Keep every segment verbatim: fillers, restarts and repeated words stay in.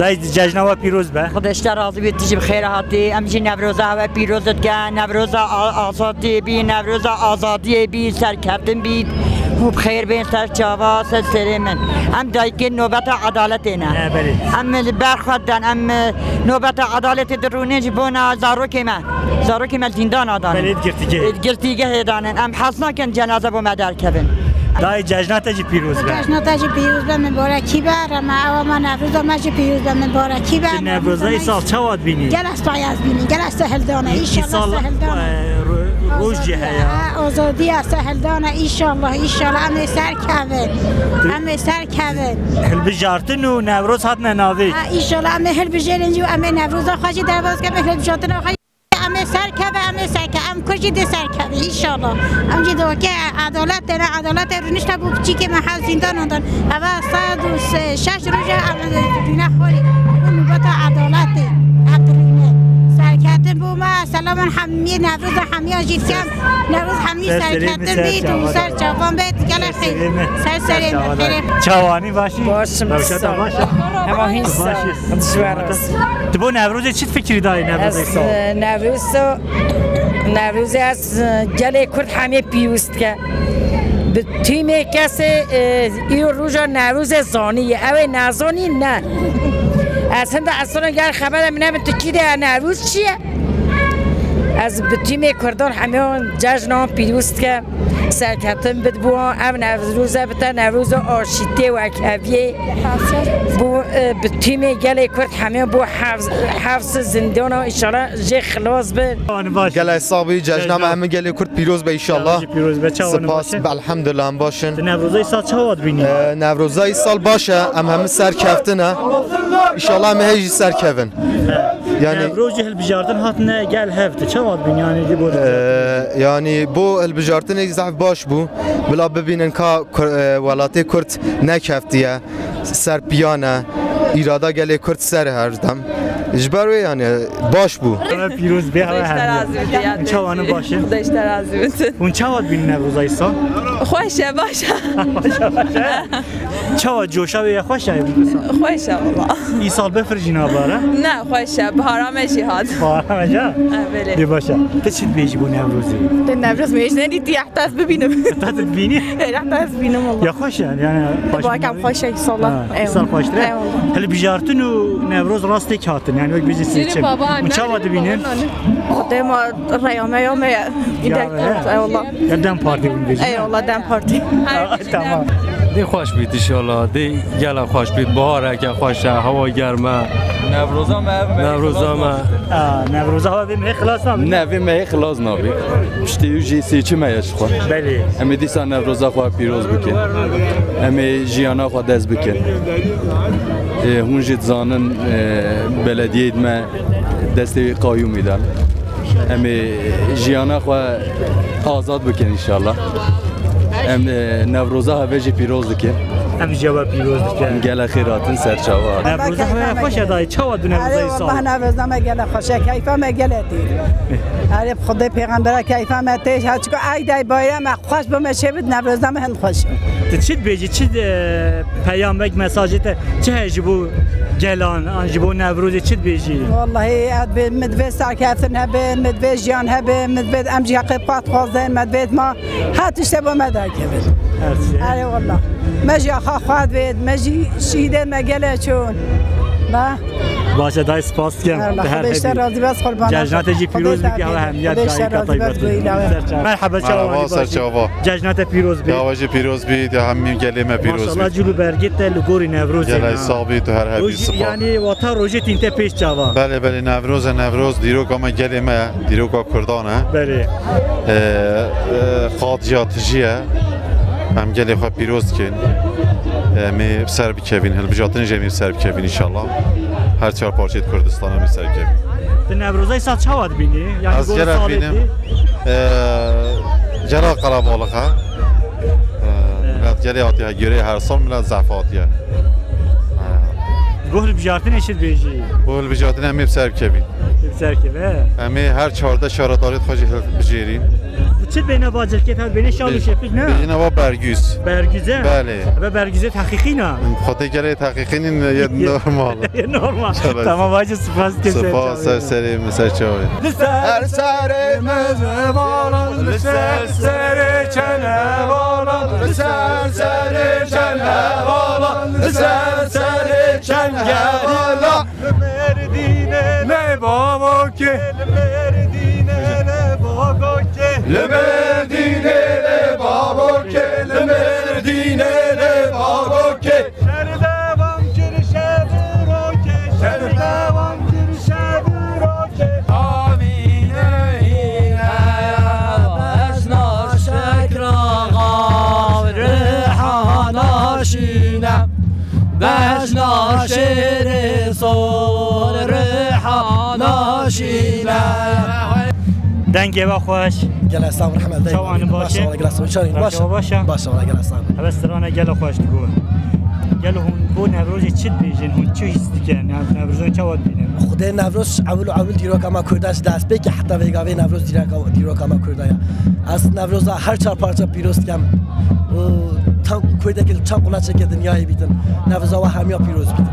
Dayê, cejna we pîroz be. Xwedê ji te razî bî, tu jî bi xêr hatî. Em jî Newroza we pîroz dike. Newroza a-, azadiyê bî, Newroza azadiyê bî, serkeftin bî û bi xêr bên ser çava, ser serê min. Em dayikê nobeta edaletê ne. He, belê. Em li ber xwe den, em nobeta edaletê dirûnin ji bona zarokê me. Zarokê me zîndana danin. Belê, di girtîgehê. Di girtîgehê danin. Em hez nakin cenaze bo me derkevin. Dayê, cejna te jî pîroz be. Cejna te jî pîroz be, mibarekî be. Rema ewa me Newroza me jî pîroz be, mibarekî be. Tu Newroza îsal çawa dibînî? Gelek spayaz bînî, gelek sehildane. Î-, Înşallah îsal, sehildane. E, ro-, roj jî heye. Azadiya, ha, azadiya sehildane, înşallah, înşallah. Em ê serkevin. Em ê serkevin. Hilbijartin û Newroz hatine navê. Ha, înşallah em ê hilbijêrin jî û em ê Newroza xwe jî derbas kevin, hilbijartina xwe jî. Em ê serkeve, em ê serke-, em Kurd jî dê serkeve, înşallah. Em jî dê weke edalet têne, edaletê rûnişte bo piçîkê me hev zîndanan dan. Eva sed û şeş roj e em dibîne xwarî. Bo nûbeta edaletê em dirûne. Serketin bo me, selaman hemî Newroza hemiya jî dikem. Newroz hemî serketin bît û ser çavan bêt, gelek xêr. Ser serê me, xêrê. Çawanî, baş î? Baş im, rewşa te baş e? Hema hîn sağ ol. Baş î. Ji we re. Tu bo Newrozê çi fikirî dayê Newrozê sal? Ez, e, Newroz, Newrozê ez, e, gelê Kurd hemê pîroz dike. Bi tîmê kesê, e, îro roja Newrozê zanî ye. Ew ê nezanî ne. Ez hinda esalan ger xebera min nebin tu kî de Newroz çi ye? Ez bi tîmê Kurdan hemiyan cejnan pîroz dikim. Serketin bid bo wan, ev Newroze bite Newroza aşîtiyê û wekheviyê. Bo, e, bi tîmê gelê Kurd hemiyan bo hevs, hevs zindana înşallah jê xilas bin. Gelek sax bî, cejna me hemî gelê Kurd pîroz be înşallah. Pîroz be, çawa ne baş e? Spas, elhamdulillah em baş in. Tu Newroza îsal çawa dibînî? E, Newroza îsal baş e, em hemî serkeftin e. Înşallah em hê jî serkevin. Yanî Newroz jî hilbijartin hatine gel hev, tu çawa dibînî, yanî ji bo hilbijartinê? Ee, yanî bo hilbijartinê zehf baş bû. Bila bibînin ka Kur-, e, welatê Kurd nekeftiye, ser piyan e, îrada gelê Kurd ser her dem. Ji ber wê yanî baş bû. Ew pîroz bê, ew hemiye. Hûn çawa ne, baş in? Xwedê ji te razî bitin. Hûn çawa dibînin Newroza îsal? Xweş e, baş e. Xweş e, baş e. Çawa coşa wê ya xweş e? Xweş e wala. Îsal bifir jî nabare? Ne, xweş e. Bihara me jî hat. Bihara me jî hat? E, belê. Dê baş e. Tu çi dibêjî bo Newrozê? Te Newroz me jî nedîtiye, heta ez bibînim. Heta tu dibînî? Ê, heta ez bibînim wala. Ya xweş e, yanî xweş. Bakem xweş e, înşallah. Ha, îsal xweştir e. Eyvallah. Hilbijartin û Newroz rast têk hatin, yanî wek bêjî seçim. Hûn çawa dibînin? Dema reya me ya me ye. Ya, ya. Eyvallah. Ya DEM Partî hûn dibêjin? Eyvallah, DEM Partî. Tamam. Dê xweş bît înşallah. Dê gelek xweş bît. Bihareke xweş e, hewa germ e. Newroza me, Newroza me. Aa, Newroza me vê me xilas nabî. Ne, vê me xilas nabî. Piştî wî jî seçim heye ji xwe. Belê. Em ê dîsa Newroza xwe pîroz bikin. Em ê jiyana xwe dest bikin. Ê, hûn jî dizanin, ê, belediyeyê me destê wî qayûmî dan. Em ê jiyana xwe azad bikin înşallah. Em, e, Newroza heve jî pîroz dikin. Em jî we pîroz dikin. Gelek xêr hatin ser çava. Newroza heve xweş e dayê, çawa dû Newroza îsal? Erê wallah, Newroza me gelek xweş e, keyfa me gelek tê. Erê bi Xwedê pêxembera keyfa me tê, ha çiko ey day bayrem e, xweş bo me çêbit, Newroza me hin xweş e. Tu çi dibêjî, çi, e, peyamek, mesajê te çi heye ji bo gelan, an ji bo Newrozê çi dibêjî? Wallahî, ez dibê min divê serkeftin hebe, min divê jiyan hebe, min divê em jî heqê xwe dixwazin, me divê ma her tiştê bo me derkevin. Her tiştê. Erê wallah. Me jî axa xwe divê, me jî şehîdê me gelê çûn. Me. Baş e dayê, spas dikim. Allah, Xwedê ji te razî be, qurban. Cejna te jî pîroz bî, ya hemiya dayîka taybet. Merhaba, çawa, baş e? Cejna te pîroz bî. Ya we jî pîroz bî, ya hemî gelê me pîroz bî. Maşallah, cil û bergê te li gorî Newrozê. Gelek sax bî, tu her hebî, spas. Yanî wata rojê tîn te pêş çavan. Belê, belê, Newroz e, Newroz, dîroka me gelê me ye, dîroka Kurdan e. Belê. Ee, e, qat ya tijî ye. Em gelê xwe pîroz dikin. Em ê bi ser bikevin, hilbijartinê jî em ê bi ser bikevin înşallah. Her çar parçeyê Kurdistan em ê ser bikevin. Tu Newroza îsal çawa dibînî? Yanî, ez gelek bînim, e, gelek qelebalix e. E, milet gelê hatiye, gurê her sal milet zehf hatiye. E, Guh li bijartinê çi dibêjî? Guh li bijartinê em ê bi ser bikevîn. Bi ser keve. Em ê her çardeh şaradariyê xwe jî hilbijêrîn. Bi çi bêne bacilkê te bêne şal û şepik ne? Bêjine va bergüz. Bergüze? Belê. Ve bergüze teqîqî ne? Xwedê gelê teqîqî nîn yê normal. Normal. Tamam, hacı, spas. Spas, ser serê min, ser çavê. Li ser serê mezevalan, li ser serê çenevalan, li ser serê çenevalan, li ser serê çenevalan. Li Mêrdînê lê bavokê. Li Mêrdînê lê bavokê. Li Mêrdînê lê bavokê. Li Mêrdînê lê bavokê. Şer devam kir şer rokê. Şer devam kir şer rokê. Avîne hîne ya, bejna şekra gav, rihana şîne. Bejna şêrê sor, rihana şîne. Dengê we xweş. Gelek sax, rehmet. Çawan in, baş in? Gelek sax, çawan in? Baş. Rewşa baş e? Baş, wala gelek sax. Ev strana gelek xweş digo. Gelo hûn bo Newrozê çi dibêjin? Hûn çi hîs dikin? Ev Newrozan çawa dibînin? Xwedê Newroz ewil û ewil dîroka me Kurdan ji destpêkê heta vê gavê Newroz dîroka, dîroka me Kurdan ya. Ez Newroza her çar parça pîroz dikim. Û tam Kurdekî li çend qulaçekê dinyayê bîtin. Newroza we hemiya pîroz bîtin.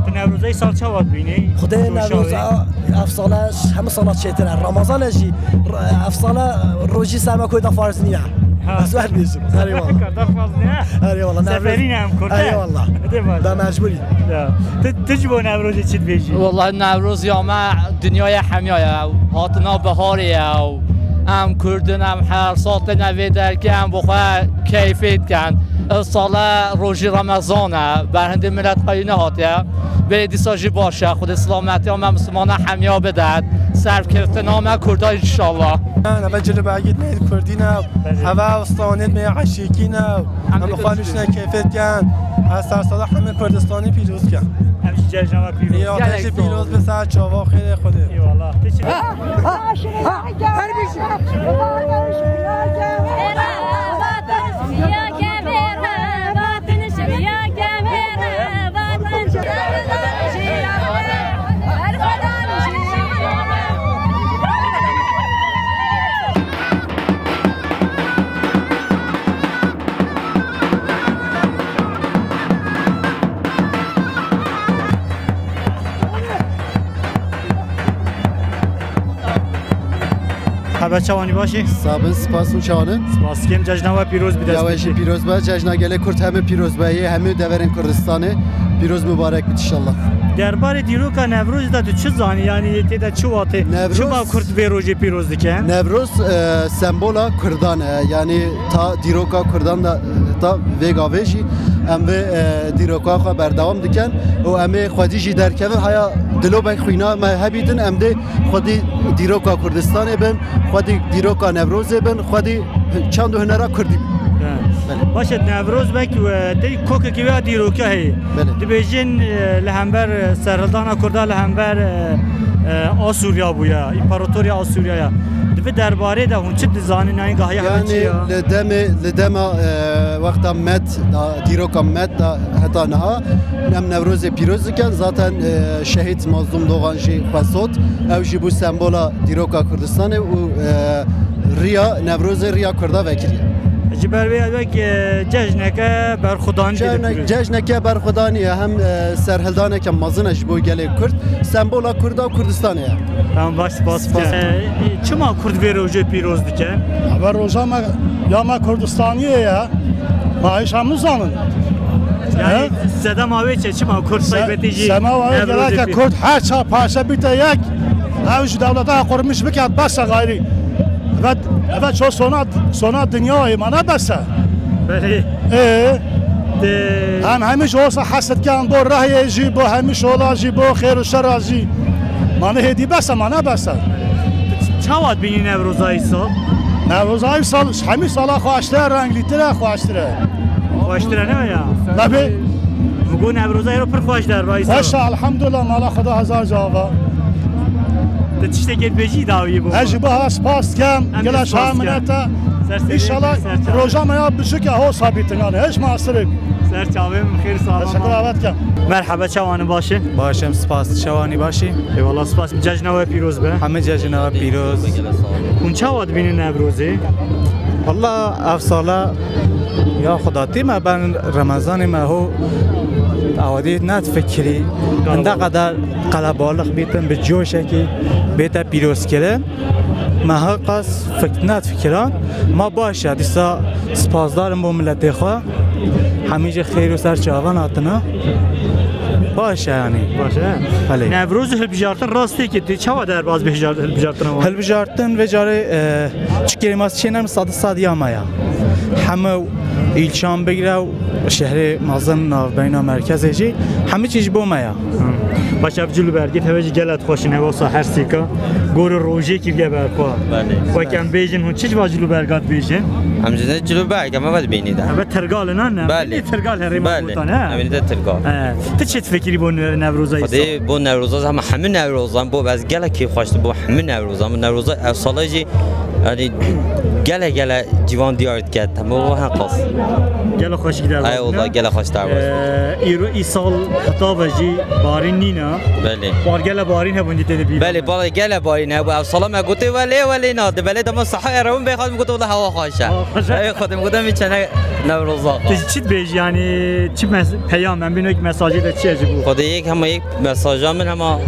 Tu Newrozayê sal çawa dibînî? Xwedê Newroza ev sala ji hemû sala çêtir e. Ramazan e jî, r-, ev sala rojî ser me Kurda farz niye. Ha. Ez wer bêjim. Her eyvallah. Kurda farz niye? Her eyvallah. Seferî ne em Kurda? Her eyvallah. Hadi baş. Da mecburî. Ya. Tu, tu ji bo Newrozê çi dibêjî? Wallahi Newroz ya me dinyaya hemiya ye. Hatina biharê ye. Em Kurd in, em her sal têne vê derkê, em bi xwe keyfê dikin. Ev sala rojî Remezan e, berhindê milet xwe yê nehatiye. Bê dîsa jî baş e, Xwedê silametiya me Mislimana hemiya bide. Serkeftina me Kurda înşallah. Nebe cilibegît me Kurdî ne, heve stranêt me eşîkî ne. Em bi xwe nişne keyfê dikin. Ez ser sala hemî Kurdistanî pîroz dikim. Em jî cejna we pîroz. Ê, te jî pîroz be, ser çava xêrê Xwedê. Eyvallah. Te çi Xeber çawanî başî? Sabin, spas û çawanî. Spas kim, cejna we pîroz bide. Ya we jî pîroz be, cejna gelê Kurd hemî pîroz be, yê hemî deverên Kurdistanê pîroz mubarek bit inşallah. Derbarê dîroka Newrozê de tu çi zanî? Yanî tê de çi watê? Newroz, çima Kurd vê rojê pîroz dike? Newroz, e, sembola Kurdan e. Yanî ta dîroka Kurdan da, ta vê gavê jî em vê, e, dîroka xwe berdewam dikin û em ê xwedî jî derkevin. Haya dilobek xwîna me hebîtin, em dê xwedî dîroka Kurdistanê bin, xwedî dîroka Newrozê bin, xwedî çand û hunera Kurdî bin. He. Belê. Baş e, Newroz belkî we tê kokekî wê ya dîroka heye. Belê. Dibêjin, e, li hember, e, serhildana Kurda li hember, e, e, Asûriya bûye, împaratoriya Asûriya ya. Di vê derbarê de hûn çi dizanin, yanî gahiya hene çi ya? Yanî li demê, li dema, e, wexta Med da, dîroka Med da heta niha em Newrozê pîroz dikin. Zaten, e, şehîd Mazlûm Dogan jî xwe sot. Ew jî bû sembola dîroka Kurdistanê û, e, riya Newrozê riya Kurda vekiriye. Ji ber vê ew wek, e, cejneke berxwedanî tê de pîroz. Cejneke berxwedanî ye, hem, e, serhildaneke mezin e ji bo gelê Kurd. Sembola Kurda û Kurdistanê ye. Tamam, baş, spas. Spas. E, çima Kurd vê rojê pîroz dike? Ev roja me, ya me Kurdistaniyê ye. Ma hêj hemû zanin. Yanî sedema wê çi, çima Kurd taybetî jî? Sema wê gereke Kurd her çar parçe bîte yek. Ew ji dewleta qurmiş biket, bes e gayrî. Evet, evet, ço sona, sona dinyayê ma ne bes e. Belê. Ê? Em hemî ji hosa hesedkan bo rehiyê jî, bo hemî şola jî, bo xêr û şera jî. Ma ne hêdî bes e, ma ne bes e. Çawa dibînî Newroza îsal? Newroza îsal ji hemî sala xweştir e, renglîtir e, xweştir e. Xweştir e ne ya? Tabii. Min got Newroza îro pir xweş derba îsal. Xweş e, elhamdulillah, mala Xweda hezar cava. Tu tiştekê dibêjî dawiyê bo. Ez ji bo ha spas dikem, gela şaminete. Înşallah roja me ya biçûk e ho sabîtin, yanî hêj ma sirê. Ser çavê min xêr salam. Teşekkür davet kem. Merhaba, çawanî, baş e? Baş em, spas. Çawanî, başî? Eyvallah, spas. Cejna we pîroz be. Hemî cejna we pîroz. Hûn çawa dibînin Newrozê? Valla ev sala ya xudatî me ben Remezanê me ho awadî net fikirî. Hinde qeder qelebalix bîtin bi coşekî bête pîrozkirin. Me her qas fik-, net fikiran. Ma baş e, dîsa spasdar im bo miletê xwe. Hemî jî xêr û ser çavan hatine. Baş e yanî. Baş e. Belê. Newroz hilbijartin rastê ki tê çawa derbaz bi hijar-, hilbijartina wan? Hilbijartin vê carê, e, çi kêmas çênem sed sed ya me ya. Hemû îlçan bigire û şehrê mezin navbeyna merkezê jî hemî çî ji bo me ya. Hı. Baş ev cil û bergê teve jî gelek xweş in, hewa sa her sêka. Gor û rojê kiriye ber xwe. Belê. Wek em bêjin, hûn çi ji va cil û berga dibêjin? Em ji ne cil û berg, em eve dibînî de. Eve tirgal in, ne? Belê. Belê tirgal herê me gotan, he? Em ê de tirgal. He. Tu çi difikirî bo ne-, Newroza îsal? Xwedê bo Newroza, hema hemû Newrozan, bo ez gelek kêfxweş dibû, hemû Newrozan. Bo Newroza ev sala jî, yanî, gele gele ciwan diyar diket. Hema o hen qas. Gele xweşik der. Ay, wala gele xweş der. Ee, îro îsal heta ve jî barîn nîne. Belê. Bar gele barîn hebûn dî têde bî. Belê, bar gele barîn hebû. Ev sala me gotê welê, welê nade. Belê dema saha erewin bê xadim gote wala hewa xweş e. Hewa xweş e. Ey xadim gote min çene Newroza. Tu çi dibêjî yanî çi mes-, peyam em bîn wek mesajê de çi ye ji bo? Xwedê yek hema yek mesaja min hema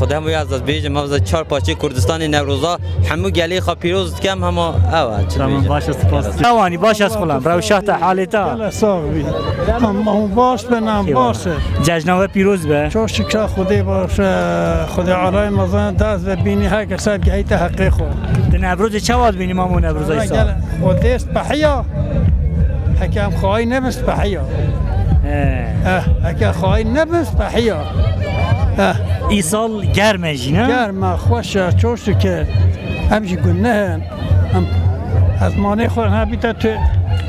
Xwedê hemû ya ez bêjim, ev çar parçeyê Kurdistanê Newroza hemû gelê xwe pîroz dikem hema ew e. Tamam, baş e, spas. Çawanî, baş e, ez xulam. Rewşa te, halê te. Gele sax bî. Em, em baş bin, em baş e. Cejna we pîroz be. Çok şükür Xwedê baş e. Xwedê alay mezin dest ve bînî her kes gehîte heqê xwe. Di Newrozê çawa dibînî mamo Newroza îsal? Gele Xwedê spehiya. Heke em xayî nebin spehiya. He. Eh, heke xayî nebin spehiya. Eh. Îsal germ e jî, ne? Germ e, xweş e, çok şükür. Em jî guneh in. Em, ez manê xwe ha bîte tu,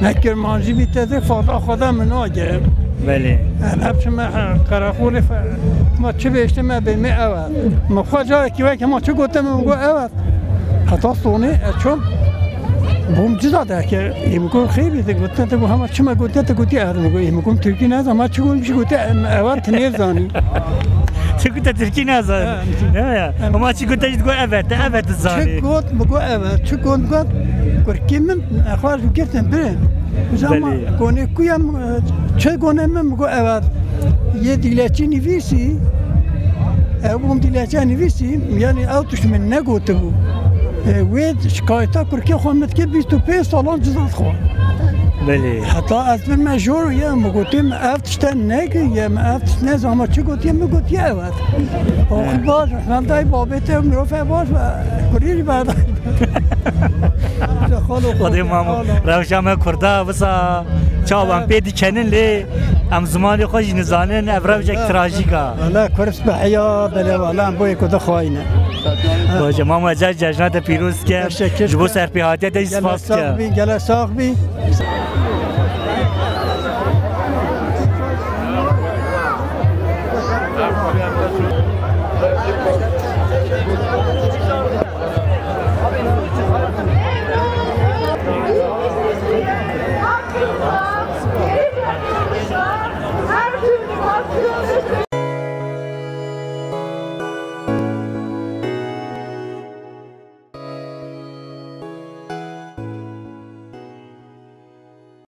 ne kirmancî bîte de fata xwe de min nagê. Belê. Em hep çime, he, qereqolê fe-, ma çi bêşte me bê me ew e. Min xwe carekî wek hema çi gote min got ew e. Heta sonê ez çûm. Bûm cida derkir. Ê min got xêr bê, te got, te got hema çima got, te got, ez min got, ê min got tirkî nezan, ma çi got, çi got, em, ewa tu nêzanî. Çi got, te tirkî nezan. Ha. Ne ya? Em. Ama çi got, te got, evet, evet zanî. Çi got, min got, evet, çi got, got, kurkî min, xwar girtin birin. Zaman, belê, gonê ku ya, e, çi gonê min, min got, evet. Yê dîleçî nivîsî, ew bûm dîleçe nivîsî, yanî ew tişt min negotibû. E, wê şikayeta kurkê xwe min dike bîst û pênc salan cizat xwe. Belê. Heta ez bin me jor ye, min gotî, min ev tişte neke, ye, min ev tişt nezan, ama çi gotiye, min gotiye evet. Axir baş, rehmendayî babê te, mirov e baş, kurî jî berda. Xwedê mamo, rewşa me kurda, wisa çawan pê dikenin lê Em zimanê xwe jî nizanin, ev rewşek trajîk a. Wele Kurd spehiya, belê wele em boyê ku dixwayîne. Baş e, mamo, ez cejna te pîroz ke. Teşekkür. Ji bo serpêhatiya te jî spas ke. Gelek sax bî, gelek sax bî.